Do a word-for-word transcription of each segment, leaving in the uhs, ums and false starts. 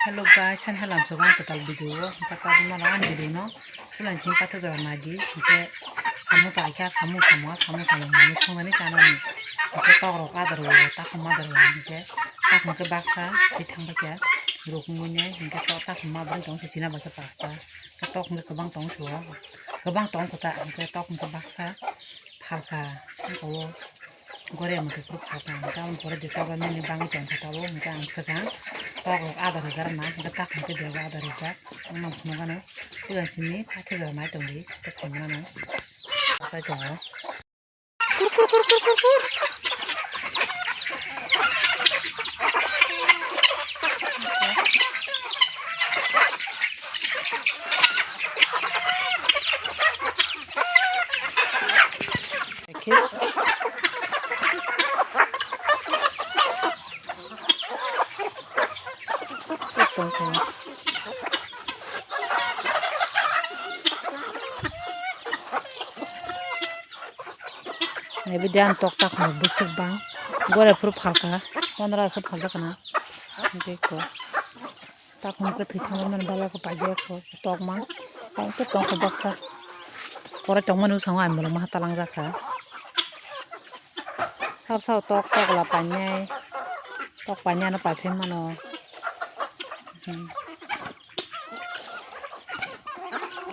Hello guys, ani halam sogo ang kwtal video o, hwnkhe tabuk mano ani video no puila chini paithak jora naidi, hwnkhe samung paikha, samung samung, samung samung manwi songmani chanani, hwnkhe tok rok adar o, takhum adar o, hwnkhe takhum khe baksa thwi thang paikha, ruk wngmani, hwnkhe tok takhum ma bwrwi tong se china bai khe paksa, khe tok hwnkhe kwbang tong se o, kwbang tong khe ta, hwnkhe tok hwnkhe baksa phalkha, hwnkhe o. Gore motwi phuru phalkha, hwnkhe aboni pore de tabuk nini bagwi tongkha tabuk, hwnkhe ang swkang tok rok adar rwgana, hwnkhe takhum khe bego adar rwjak, wngmano phunukgano, puila chini paithak jora nai tongdi, tei saimano. Achai tongo. Kur, kur, kur, kur, kur, kur. Naibe de ang tok takhum bwswk bang. Gore phuru phalkha, pondro se phaljakha na. Hwnkhe ko. Takhum khe thwi thangmani bala khe paijak kho tokma. Tong khe tong khe baksa. Pore tongmani bwskango ang bolong maha talangjak kha. Sab sabo tok tokla painai. Tok painai ano paiphi mano. Hmm.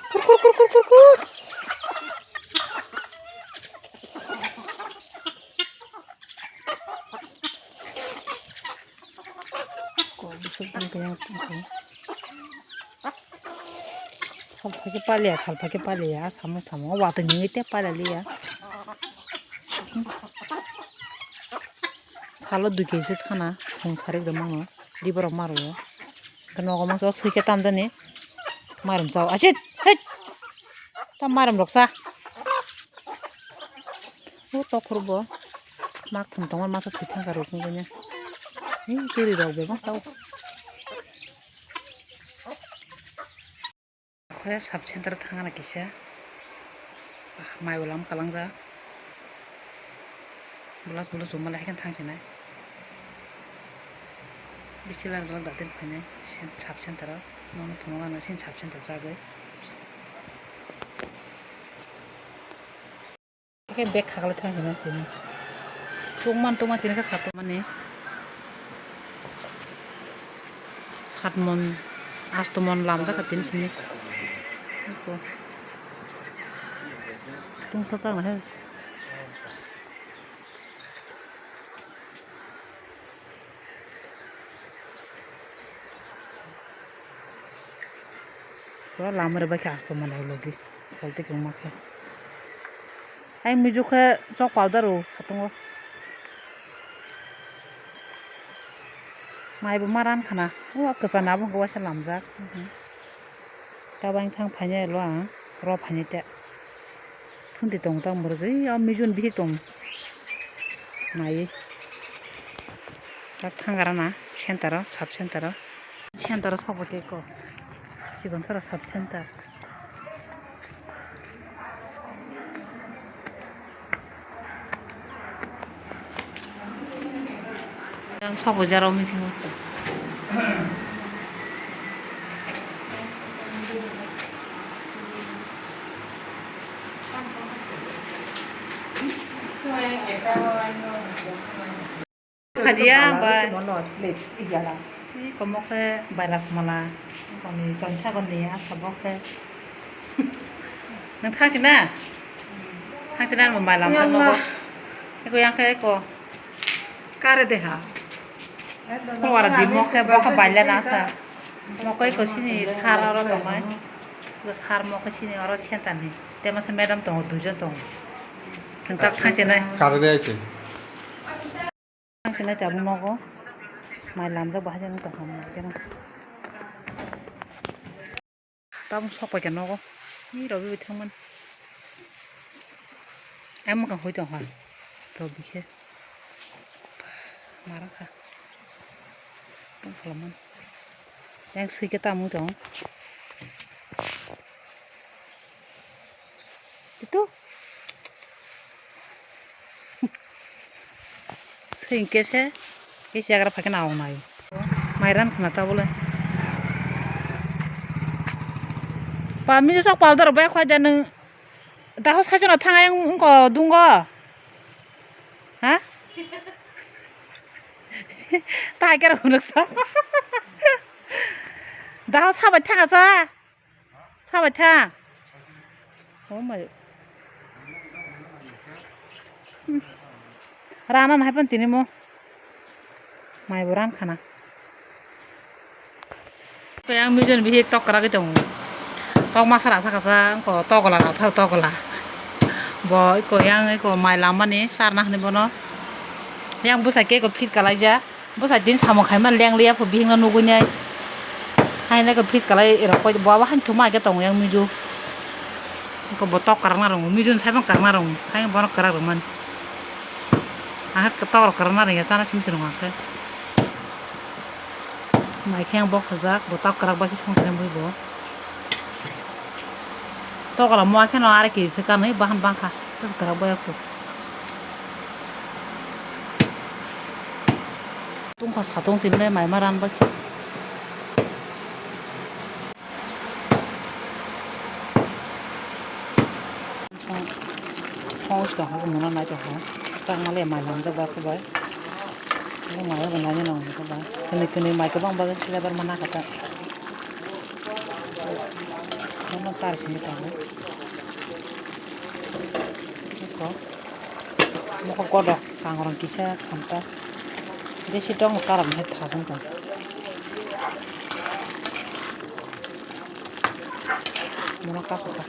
Kur, kur, kur, kur, kur, kur. Ko bwswk bang khe yang tong khe. Salpha khe paliya, salpha khe paliya, samung samung watwi nungwi tei paliya. Salo dui kg se thana, khung sarik rwmano, diborok ma rwo. Nogo mangso swi khe tam dani, marum chao, achit, hei! Tam marum rok cha. O tokhor bo mak thum tongma masa thwi thangka rok wngkha ne. Ni chwrwi rok bebak chao. Khe sub center thangna kisa. Mai bo lama kalangjak. Blouse blouse chumale haikhe thangsinai. Bichilar blouse datin phainai sub center o. Nono phunukgana sini sub center chagwi. Khe bag khaklai thang hino sini. Tungman tungma tini khe satmani. Satmon, astmon lamjak kha tini sini. Tungsa chang hai. Pura lama rwbai khe asto manai logi, polti kwbangma khe. Ai mijo khe chok powder rw satungo. Mai bo ma ran khana, o kwchana abo hwnka waisa lamjak. Tabang thang phainai lo ang, ro phainai te. Thunti tong tang mwrwgwi, o mijun bihik tong. Naiwi. Tak thang gara na, center o, sub center o. Center o sabo tei ko. Chibon sara sub center. Yang sabo jaro meeting o. Hadiya ba. Ni komo khe virus mala. Koni chonsa koni asa bo khe. Nang thang sina? Thang sina mo mailam tang nogo. Eko yang khe eko. Kare deha. Khulwara di mokhe bokhe bailya na sa. Mokhe ko sini sar oro tongnai. Ko sar mokhe sini oro center ni. Te masa madam tongo, duijon tongo. Chwng tak thangchenai. Kare de aise. Thangchenai tabuk nogo. Mai lamjak bahai jani tongkha mo keno. Tabuk sok paikha nogo. Ni robi bai thangmani. Ai mwkhang hoi tongkha. Robi khe. Mara kha. Tong khalamani. Yang sui khe tamung tong. Itu. Singke se, ke siagra phake na ong nai. Mairan khna ta bole. Ba mili sok powder rok bai khwai de nwng. Dahos khai chwngno thang ayang wngko dungo. Ha? Tahai khe rw hwnwi sa. Dahos sabai thang asa. Sabai thang. Oh my. Hmm. Rana nahai pan tini mo. Mai bo ran khana. Koi ang mijon bihi tok kwragwi tongo. Tok masa rasa kasa ko togola rok thao togola. Bo iko yang iko mai lamani sarna hwnwi bono. Yang bwsai khe iko phit kalaijak. Bwsai din samung khaima leng liya pho bihingno nugui nai. Haino khe phit kalai rok koi bo abo haino thuma khe tongo yang miju. Ko bo tok kwrwngna rwngo, miju ni saibo kwrwngna rwngo, haino bono kwrak rwmani. Ang khe tok rok kwrwngna rwngya chana simi se rwngo ang khe. Mai khe ang bok sajak, bo tok kwrak bai khe song khe bui bo. Togola mo khe no are kisa kanwi bahan bangkha, kwrak bai kho. Tungkha satung tinle mai ma ran bai. Song song muna nai tongkha. Chakma le mai lamjak ba khe bai. Bo mai bo nai nang khe bai. Kwnwi kwnwi mai kwbang ba lebar mana kha ta. Bono chari simi tongo. Eko. Mokol kodo kangrong kisa khamta. Besi tong karam hai thajang tong. Mona kaso ka.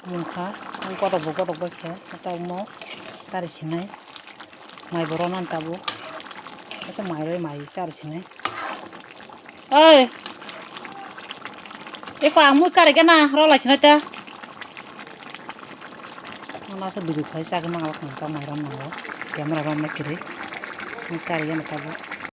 Mungkha, ang kotok bo kotok bai khe, tamo kari sinai. Mai bo ronan tabuk. Asa mai roi mai chari sinai. Oi. Eko ang mui kari gana rok lai sinai ta. Ano asa bidi khai chagwi mangala khang ta mai rom nango. Camera rom na kiri. Mui kari gana tabuk.